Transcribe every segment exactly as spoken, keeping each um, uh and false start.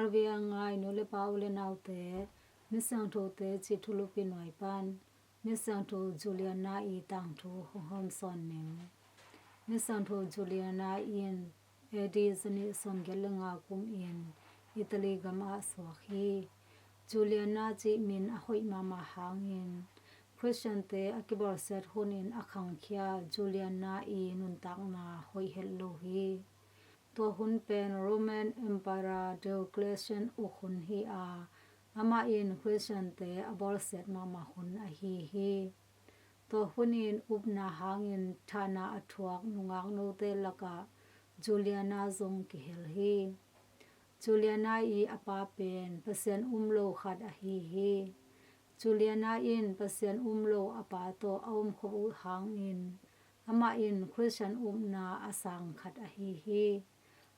Rvia ngai nu le pa u le naute, Misiangthote cih thulupi nuai pan Misiangtho Juliana i tangthu hong hawmsawn ning. Misiangtho Juliana in A D zanih sawmgiat le nga kum in Italy gam ah suak hi. Juliana cih min a hoih mahmah hangin Khristiante a kibawlsiat hun in a khangkhia Juliana i nuntakna hoih het lo hi. Tua hun pen Roman Emperor Diocletian uk hun hi a, amah in Khristiante a bawlsiat mahmah hun ahi hi. Tua hun in upna hangin thahna a thuak nungak note lakah Juliana zong kihel hi. Juliana i a pa pen Pasian um lo khat ahi hi. Juliana in Pasian um lo a pa tawh a umkhop uh hangin amah in Khristian upna a sang khat ahi hi.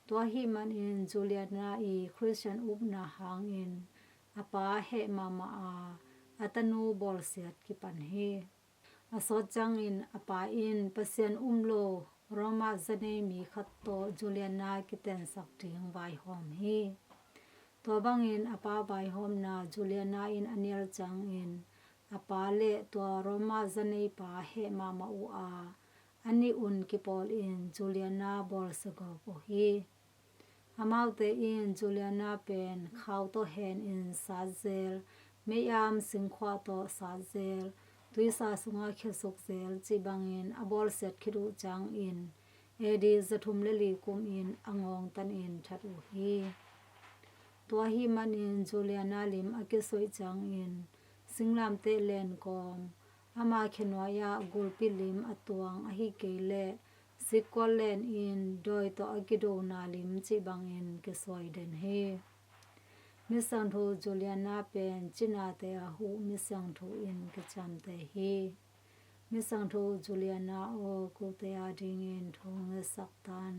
Tua ahih manin Juliana i Khristian upna hangin a pa heh mahmah a, a tanu bawlsiat kipan hi. A sawt ciangin a pa in Pasian um lo Roma zanei mi khat tawh Juliana kitensak ding vaihawm hi. Tua bangin a pa vaihawmna Juliana in a nial ciangin a pa le tua Roma zanei pa heh mahmah uh a, a nih un kipawlin Juliana bawlsia gawp uh hi. Amaute in Juliana pen khau tawh henin sat zel, mei-am singkhuah tawh sat zel, tuisa sungah khiasuk zel cih bangin a bawlsiat khit uh ciangin A D zathum le li kum in a ngawngtanin that uh hi. Tua ahih manin Juliana lim a kisoih ciangin singlamteh len kawm, ama khenuai ah gulpi lim a tuang ahi kei leh sikkual len in dawi tawh a kidona lim cih bangin kisuai den hi. Misiangtho Juliana pen cinate a huh misiangtho in kiciamteh hi. Misiangtho Juliana aw, kote adingin thu ngetsak tan.